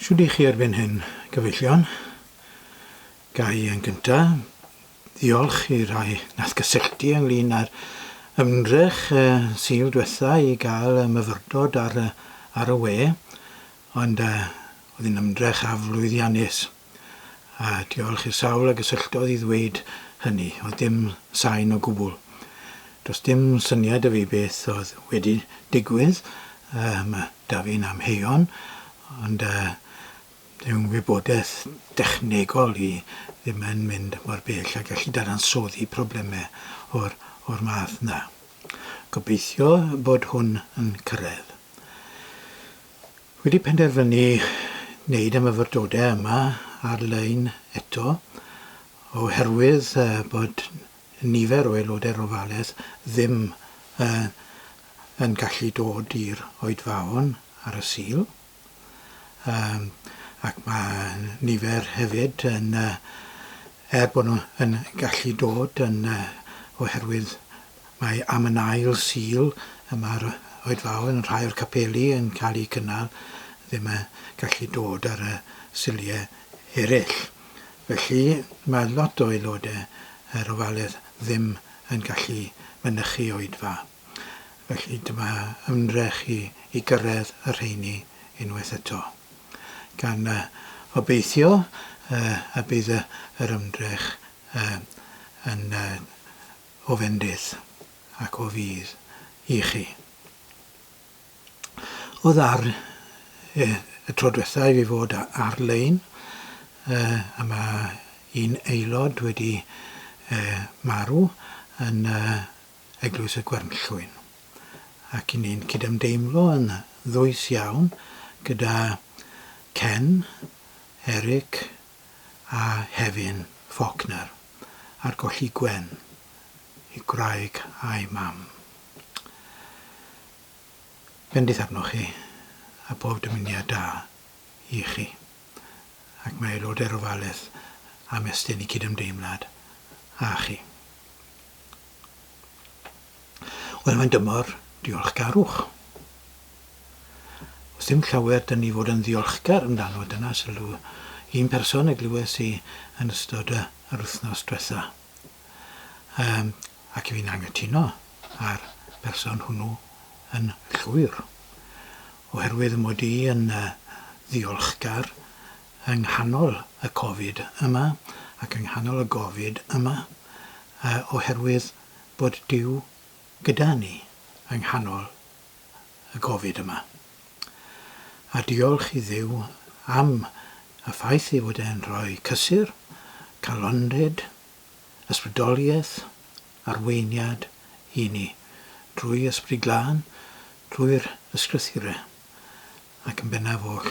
Shwd i chi erbyn hyn, gyfeillion? Ga i yn gynta ddiolch i rai nath gysylltu ynglyn â'r ymdrech uh, Sul diwetha i gael y myfyrdod ar, ar y we, ond uh, oedd hi'n ymdrech aflwyddiannus. A diolch i'r sawl a gysylltodd i ddweud hynny, oedd dim sain o gwbl. Does dim syniad 'da fi beth oedd wedi digwydd, uh, mae 'da fi'n amheuon, ond uh, dyw ngwybodaeth dechnegol i ddim yn mynd mor bell a gallu dadansoddi problemau o'r, o'r math 'na. Gobeithio bod hwn yn cyrraedd. Wedi penderfynu wneud y myfyrdodau yma ar-lein eto oherwydd bod nifer o aelodau'r ofalaeth ddim yn gallu dod i'r oedfaon ar y Sul. Ac mae nifer hefyd yn, er bod nhw yn gallu dod yn oherwydd mae am yn ail Sul y mae'r oedfaon yn rhai o'r capeli yn cael eu cynnal ddim yn gallu dod ar y Suliau eraill. Felly mae lot o aelodau yr ofalaeth ddim yn gallu mynychu oedfa. Felly dyma ymdrech i i gyrraedd y rheini unwaith eto. Gan obeithio y bydd yr ymdrech yn o fendith ac o fudd i chi. Oedd ar y tro diwetha i fi fod ar-lein, a mae un aelod wedi marw yn Eglwys y Gwernllwyn. Ac i ni'n cydymdeimlo yn ddwys iawn gyda Ken, Eric a Hefin Faulkner ar golli Gwen, ei gwraig a'i mam. Bendith arnoch chi a pob dymuniad da i chi. Ac mae aelodau'r ofalaeth am estyn eu cydymdeimlad â chi. Wel, mae'n dymor diolchgarwch. Oes dim llawer dyn ni fod yn ddiolchgar amdano, dyna sylw un person y glywes i yn ystod yr wythnos diwetha. Um, ac i fi'n anghytuno â'r person hwnnw yn llwyr. Oherwydd mod i yn ddiolchgar yng nghanol y Covid yma ac yng nghanol y gofid yma, oherwydd bod Duw gyda ni yng nghanol y gofid yma. A diolch i Dduw am y ffaith ei fod e'n rhoi cysur, calondid, ysbrydoliaeth, arweiniad i ni, drwy Ysbryd Glân, drwy'r Ysgrythurau, ac yn bennaf oll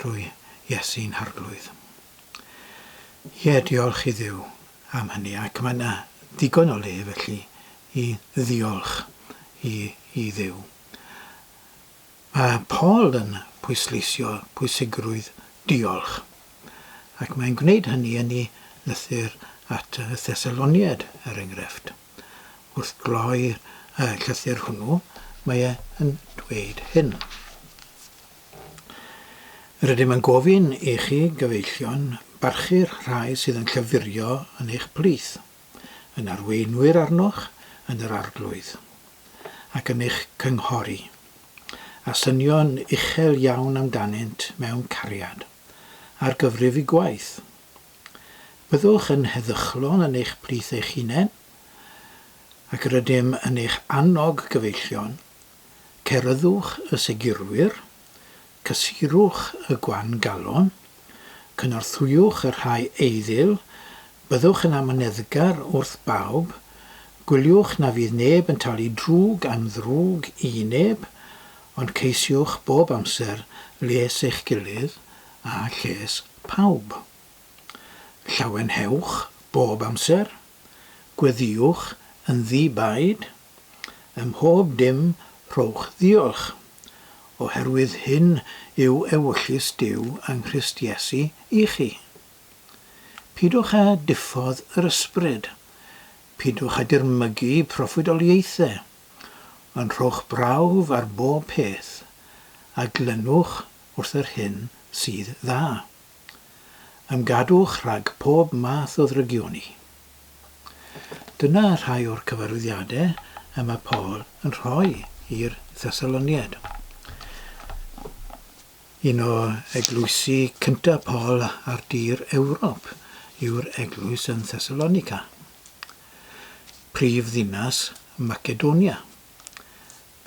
drwy Iesu'n Harglwydd. Ie, diolch i Dduw am hynny, ac mae yna ddigon o le felly i ddiolch i, i Dduw. Mae Paul yn pwysleisio pwysigrwydd diolch, ac mae'n gwneud hynny yn ei lythyr at y Thessaloniaid, er enghraifft. Wrth gloi'r llythyr hwnnw, mae e yn dweud hyn. Rydym yn gofyn i chi, gyfeillion, barchu'r rhai sydd yn llyfurio yn eich plith, yn arweinwyr arnoch yn yr Arglwydd, ac yn eich cynghori, a synio'n uchel iawn amdanynt mewn cariad, ar gyfrif eu gwaith. Byddwch yn heddychlon yn eich plith eich hunain, ac rydym yn eich annog, gyfeillion, ceryddwch y segurwyr, cysurwch y gwan galon, cynorthwywch y rhai eiddil, byddwch yn amyneddgar wrth bawb, gwyliwch na fydd neb yn talu drwg am ddrwg i neb, ond ceisiwch bob amser les eich gilydd a lles pawb. Llawenhewch bob amser, gweddïwch yn ddi-baid, ym mhob dim rhowch ddiolch, oherwydd hyn yw ewyllys Duw yng Nghrist Iesu i chi. Pidwch â diffodd yr Ysbryd, pidwch â dirmygu proffwydoliaethau, ond rhowch brawf ar bob peth, a glynwch wrth yr hyn sydd dda. Ymgadwch rhag pob math o ddrygioni. Dyna rhai o'r cyfarwyddiadau y mae Paul yn rhoi i'r Thessaloniaid. Un o eglwysi cyntaf Paul ar dir Ewrop yw'r eglwys yn Thessalonica, prif ddinas Macedonia.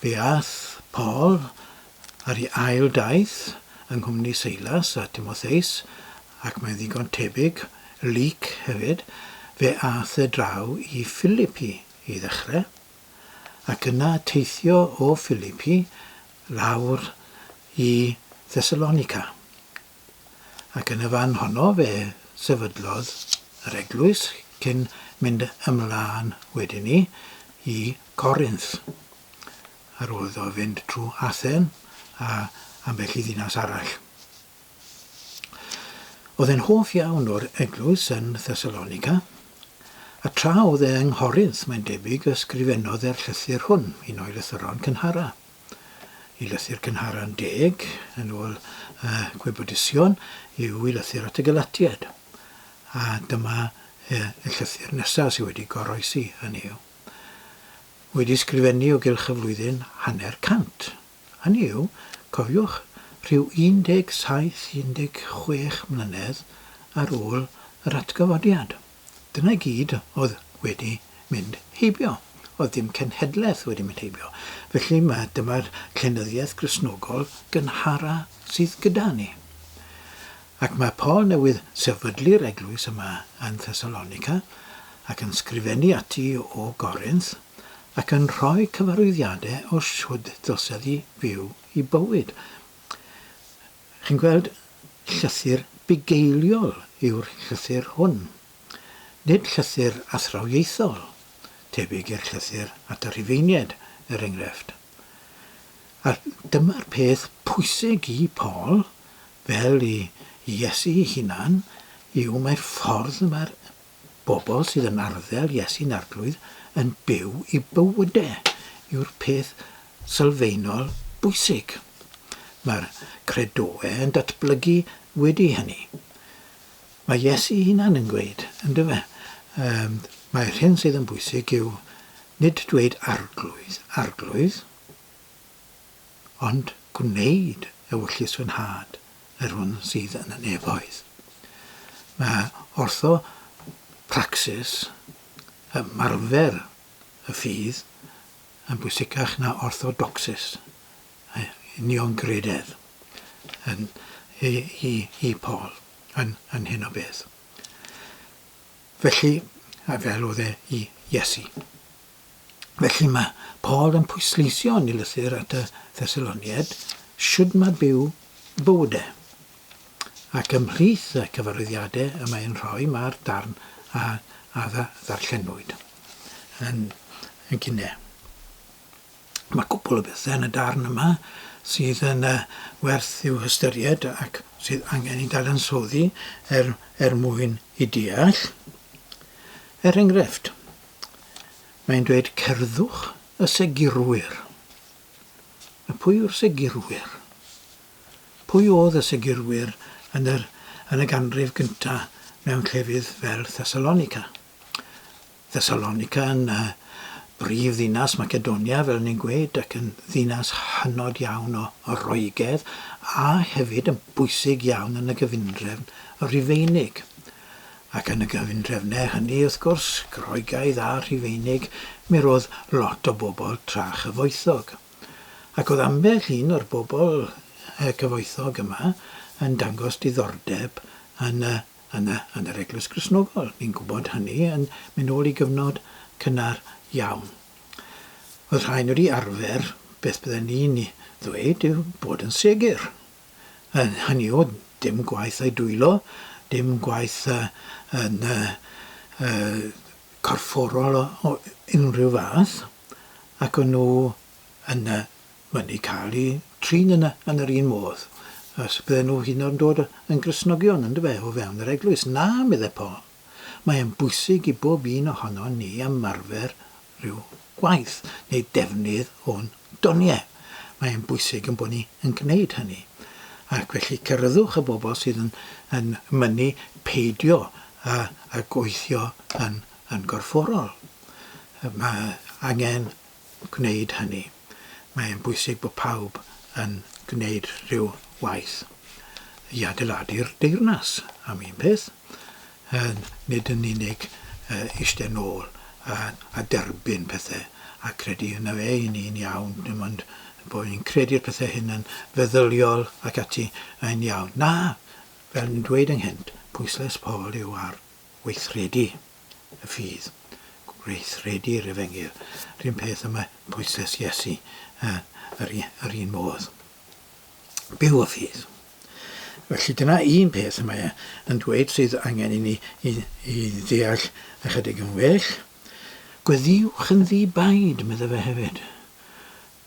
Fe aeth Paul ar ei ail daith yng nghwmni Seilas a Timotheus, ac mae'n ddigon tebyg, Luc hefyd, fe aeth e draw i Philipi i ddechrau, ac yna teithio o Philipi lawr i Thessalonica. Ac yn y fan honno fe sefydlodd yr eglwys cyn mynd ymlân wedyn 'ny i Corinth, ar ôl iddo fynd trwy Athen a ambell i ddinas arall. Oedd e'n hoff iawn o'r eglwys yn Thessalonica, a tra oedd e yng Nghorinth mae'n debyg ysgrifennodd e'r llythyr hwn, un o'i lythyron cynhara. Y lythyr cynhara'n deg, yn ôl y gwybodusion, yw i lythyr at y Galatiaid. A dyma y llythyr nesaf sydd wedi goroesi, hynny yw. Wedi sgrifennu o gylch y flwyddyn hanner cant. Hynny yw, cofiwch, rhyw 17, 16 mlynedd ar ôl yr atgyfodiad. Dyna i gyd oedd wedi mynd heibio. Oedd dim cenhedlaeth wedi mynd heibio. Felly mae, dyma'r llenyddiaeth Gristnogol gynhara sydd gyda ni. Ac mae Paul newydd sefydlu'r eglwys yma yn Thessalonica ac yn sgrifennu ati o Gorinth ac yn rhoi cyfarwyddiadau o shwd dylse ddi fyw i bywyd. Chi'n gweld, llythyr bugeiliol yw'r llythyr hwn. Nid llythyr athrawiaethol, tebyg i'r llythyr at y Rhufeiniaid, er enghraifft. A dyma'r peth pwysig i Paul, fel i Iesu ei hunan, yw mai'r ffordd y mae'r bobl sydd yn arddel Iesu'n Arglwydd yn byw eu bywydau yw'r peth sylfaenol bwysig. Mae'r credoau yn datblygu wedi hynny. Mae Iesu ei hunan yn gweud, yndyfe, um, mae'r hyn sydd yn bwysig yw nid dweud arglwydd, arglwydd, ond gwneud ewyllys fy nhad, yr hwn sydd yn y nefoedd. Mae orthopraxis, ymarfer y ffydd, yn bwysicach na orthodoxis, uniongrededd, yn, i, i, i Paul yn, yn hyn o beth. Felly, a fel oedd e i Iesu. Felly mae Paul yn pwysleisio yn ei lythyr at y Thessaloniaid shwd mae byw bywydau. Ac ymhlith y cyfarwyddiadau y mae'n rhoi mae'r darn a, a ddarllenwyd yn, yn gynne. Mae cwpl o bethau yn y darn yma sydd yn uh, werth i'w hystyried ac sydd angen i dadansoddi er, er mwyn i deall. Er enghraifft, Mae'n dweud cerddwch y segurwyr. A pwy yw'r segurwyr? Pwy oedd y segurwyr yn yr, yn y ganrif gyntaf mewn llefydd fel Thessalonica? Thessalonica yn uh, brif ddinas Macedonia, fel ni'n gweud, ac yn ddinas hynod iawn o, o Roegedd, a hefyd yn bwysig iawn yn y gyfundrefn Rufeinig. Ac yn y gyfundrefnau hynny, wrth gwrs, Groegaidd a Rhufeinig, mi roedd lot o bobl tra chyfoethog. Ac oedd ambell un o'r bobl cyfoethog yma yn dangos diddordeb yn y, yn y, yn yr Eglwys Gristnogol. Ni'n gwybod hynny yn mynd ôl i gyfnod cynnar iawn. Oedd rhain wedi arfer, beth bydden ni'n ddweud, yw bod yn segur. Hynny yw, dim gwaith â'i dwylo, dim gwaith yn corfforol o unrhyw fath, ac o'n nhw yn mynnu cael eu trin yn, yn yr un modd. Os bydden nhw hyd yn oed yn dod yn Gristnogion, yndyfe, o fewn yr eglwys. Na, meddai Paul. Mae'n bwysig i bob un ohonon ni ymarfer rhyw gwaith neu defnydd o'n doniau. Mae'n bwysig ein bod ni yn gwneud hynny. Ac felly ceryddwch y bobl sydd yn, yn mynnu peidio â, â gweithio yn, yn gorfforol. Mae angen gwneud hynny. Mae'n bwysig bod pawb yn gwneud rhyw waith i adeiladu'r deyrnas am un peth, nid yn unig eistedd nôl a, a derbyn pethau a credu na fe i ni'n iawn, dim ond bod ni'n credu'r pethau hyn yn feddyliol ac ati yn iawn. Na, fel ni'n dweud ynghynt, pwyslais Paul yw ar weithredu y ffydd, gweithredu'r efengyl. Rhywun peth yma pwyslais Iesu yr, yr un modd. Byw y ffydd. Felly dyna un peth y mae yn dweud sydd angen i ni i, i ddeall ychydig yn well. Gweddiwch yn ddi-baid, meddai fe hefyd.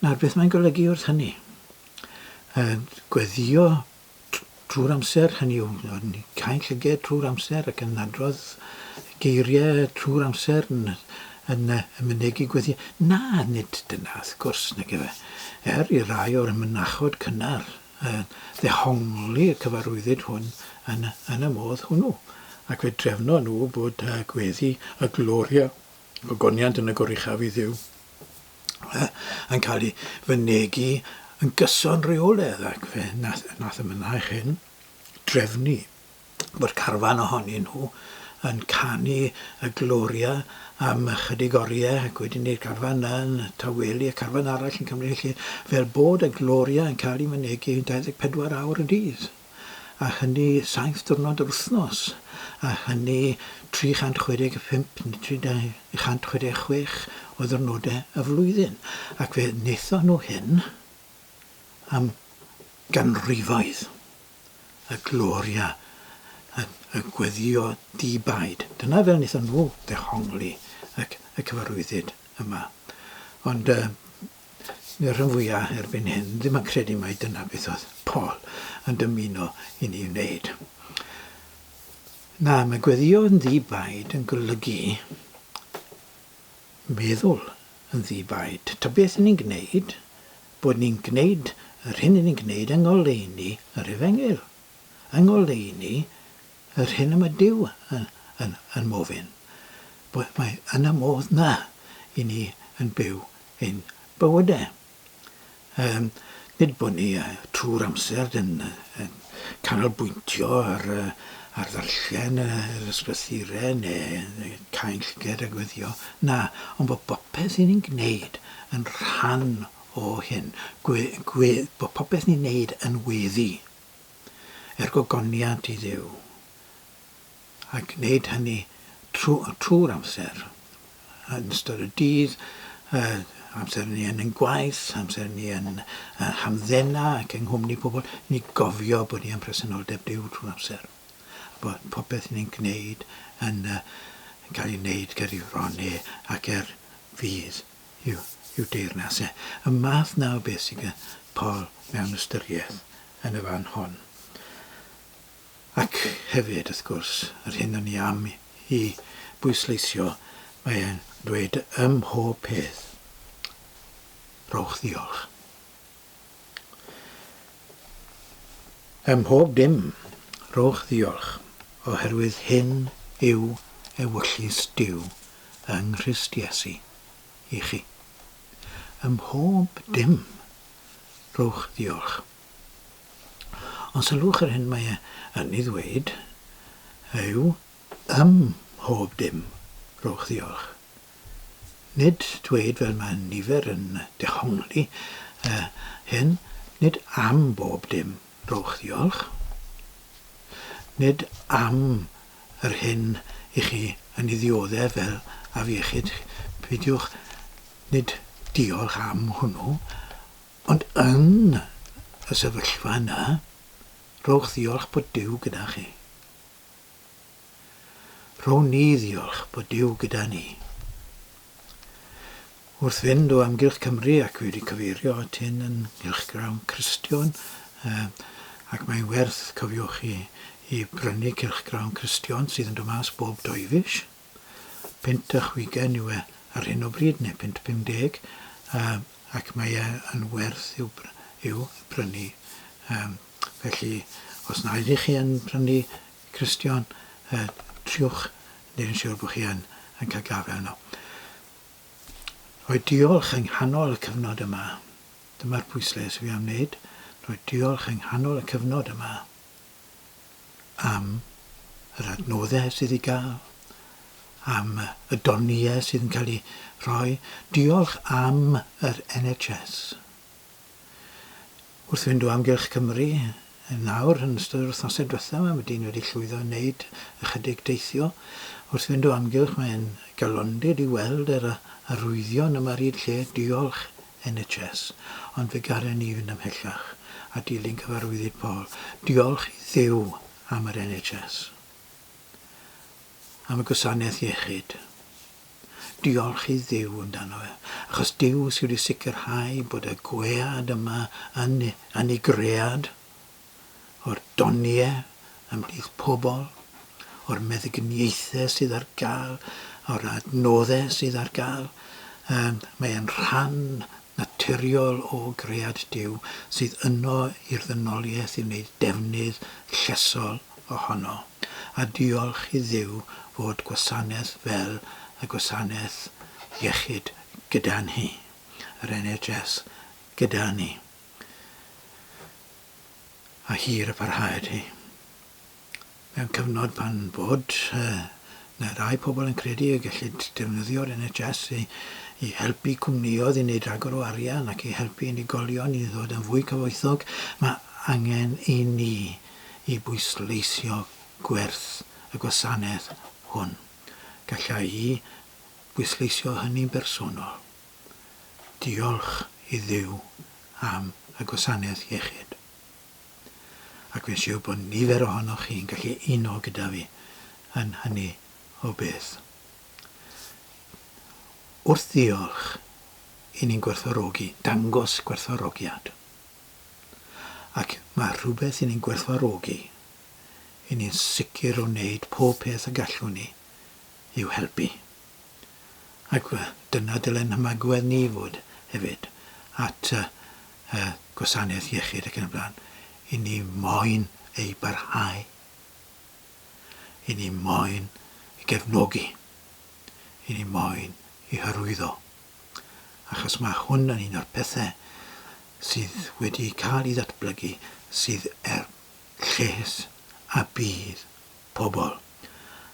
Nawr, beth mae'n golygu wrth hynny? Gweddio trwy'r amser, hynny yw, yn cau llyged trwy'r amser ac yn adrodd geiriau trwy'r amser yn, yn, yn mynegi gweddi. Na, nid dyna, wrth gwrs, nag efe. Er i rai o'r mynachod cynnar ddehongli y cyfarwyddyd hwn yn, yn y modd hwnnw. Ac fe drefnon nhw bod gweddi y Gloria, gogoniant yn y goruchaf i Dduw, yn cael ei fynegi yn gyson reoledd ac fe nath, nath y mynaich hyn drefnu bod carfan ohonyn nhw yn canu y Gloria am ychydig oriau ac wedyn i'r carfan yna yn tawelu y carfan arall yn cymryd lle fel bod y Gloria yn cael ei mynegi 24 awr y dydd. a hynny saith diwrnod yr wythnos, a hynny 365 neu 366 o ddiwrnodau y flwyddyn. Ac fe wnaethon nhw hyn am ganrifoedd. Y Gloria, y, y gweddio di-baid. Dyna fel wnaethon nhw ddehongli y, y cyfarwyddyd yma. Ond uh, Neu'r rhan fwya erbyn hyn ddim yn credu mai dyna beth oedd Paul yn dymuno i ni wneud. Na, mae gweddio yn ddi-baid yn golygu meddwl yn ddi-baid. Ta beth ni'n gwneud, bod ni'n gwneud yr hyn ni'n gwneud yng ngoleuni yr efengyl, yng ngoleuni yr hyn y mae Duw yn, yn, yn mofyn. Mae yn y modd na i ni yn byw ein bywydau. Yym, nid bod ni trwy'r amser yn, yn canolbwyntio ar, ar ddarllen yr ysgrythurau neu cau'n llyged a gweddio. Na, ond bod popeth i ni'n gwneud yn rhan o hyn. Gwe, gwe, bod popeth ni'n gwneud yn weddi. Er gogoniant i Dduw. A gwneud hynny trwy'r amser, yn ystod y dydd, amser ni yn ein gwaith, amser ni yn hamddena ac yng nghwmni pobl, ni gofio bod ni yn presenoldeb Duw trwy'r amser. A bod popeth ni'n gwneud yn cael ei wneud ger ei fron e ac er fudd i'w, i'w deyrnas e. Y math na o beth sydd gyda Paul mewn ystyriaeth yn y fan hon. Ac hefyd, wrth gwrs, yr hyn o'n i am i bwysleisio, mae e'n dweud ym mhob peth, rhowch ddiolch. Ym mhob dim, rhowch ddiolch, oherwydd hyn yw ewyllys Duw yng Nghrist Iesu i chi. Ym mhob dim, rhowch ddiolch. Ond sylwch yr hyn mae e yn ei ddweud yw ym mhob dim rhowch ddiolch. Nid dweud fel mae nifer yn dehongli uh, hyn, nid am bob dim rhowch ddiolch. Nid am yr hyn i chi yn ei ddioddef fel afiechyd, peidiwch, nid diolch am hwnnw, Ond yn y sefyllfa yna, rhowch ddiolch bod Duw gyda chi. Rhown ni ddiolch bod Duw gyda ni. Wrth fynd o amgylch Cymru, ac fi wedi cyfeirio at hyn yn nghylchgrawn Cristion, ac mae'n werth, cofiwch, i, i brynu cylchgrawn Cristion sydd yn dod mas bob deufis. Punt a chwigen yw e ar hyn o bryd, neu punt 50, ac mae e yn werth i'w, i'w brynu. Um, Felly, os na ydych chi yn prynu Cristion, uh, triwch wneud yn siŵr bod chi yn, yn cael gafael yno. Rhoi diolch yng nghanol y cyfnod yma. Dyma'r pwyslais fi am wneud. Rhoi diolch yng nghanol y cyfnod yma am yr adnoddau sydd i gael, am y doniau sydd yn cael eu rhoi. Diolch am yr NHS. Wrth fynd o amgylch Cymru yn nawr, yn ystod yr wythnosau diwethaf yma, mae dyn wedi llwyddo i wneud ychydig deithio. Wrth fynd o amgylch, mae'n galondid i weld yr arwyddion yma ar hyd lle, diolch NHS. Ond fe garen ni fynd ymhellach a dilyn cyfarwyddyd Paul. Diolch i Dduw am yr NHS. Am y gwasanaeth iechyd. Diolch i Dduw amdano fe, achos Duw sydd wedi sicrhau bod y gwead yma yn, yn ei gread, o'r doniau ymhlith pobl, o'r meddyginiaethau sydd ar gael, o'r adnoddau sydd ar gael. Um, mae e'n rhan naturiol o gread Duw sydd yno i'r ddynoliaeth i wneud defnydd llesol ohono, a diolch i Dduw fod gwasanaeth fel y gwasanaeth iechyd gyda ni, yr NHS gyda ni. A hir y parhaed hi. Mewn cyfnod pan fod na rai pobl yn credu y gellid defnyddio'r NHS i, i helpu cwmnïoedd i wneud rhagor o arian ac i helpu unigolion i ddod yn fwy cyfoethog, mae angen i ni i bwysleisio gwerth y gwasanaeth hwn. Galla i bwysleisio hynny'n bersonol. Diolch i Dduw am y gwasanaeth iechyd. Ac fi'n siwr bod nifer ohonoch chi'n gallu uno gyda fi yn hynny o beth. Wrth ddiolch, i ni'n gwerthfawrogi, dangos gwerthfawrogiad. Ac mae rhywbeth i ni'n gwerthfawrogi, i ni'n sicr o wneud pob peth y gallwn ni i'w helpu. Ac dyna dyle'n hymagwedd ni fod hefyd at y gwasanaeth iechyd ac yn y blaen. I ni moyn ei barhau. I ni moyn ei gefnogi. I ni moyn ei hyrwyddo. Achos mae hwn yn un o'r pethau sydd wedi cael ei ddatblygu sydd er lles a budd pobl.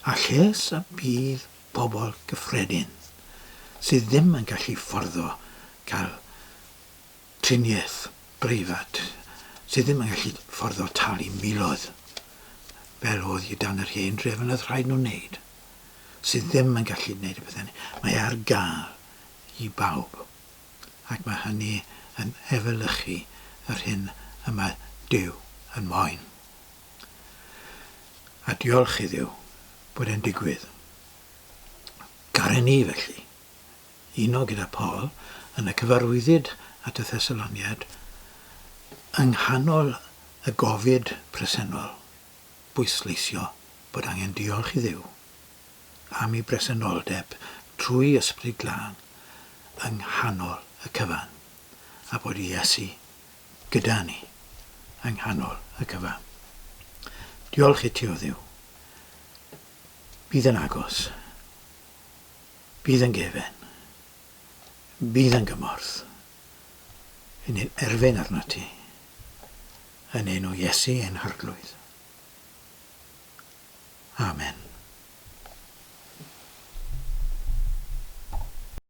A lles a budd pobl gyffredin sydd ddim yn gallu fforddo cael triniaeth breifat, sydd ddim yn gallu fforddo talu miloedd fel oedd hi dan yr hen drefn oedd rhaid nhw wneud, sydd ddim yn gallu gwneud y pethau hynny. Mae ar gael i bawb, ac mae hynny yn efelychu yr hyn y mae Duw yn moyn. A diolch i Dduw bod e'n digwydd. Garen ni, felly, uno gyda Paul yn y cyfarwyddyd at y Thessaloniaid yng nghanol y gofid presennol, bwysleisio bod angen diolch i Dduw am ei bresenoldeb trwy Ysbryd Glân yng nghanol y cyfan, a bod Iesu gyda ni yng nghanol y cyfan. Diolch i ti, O Dduw. Bydd yn agos. Bydd yn gefen. Bydd yn gymorth. Yn ein erfyn arnat ti. Yn enw Iesu ein Harglwydd.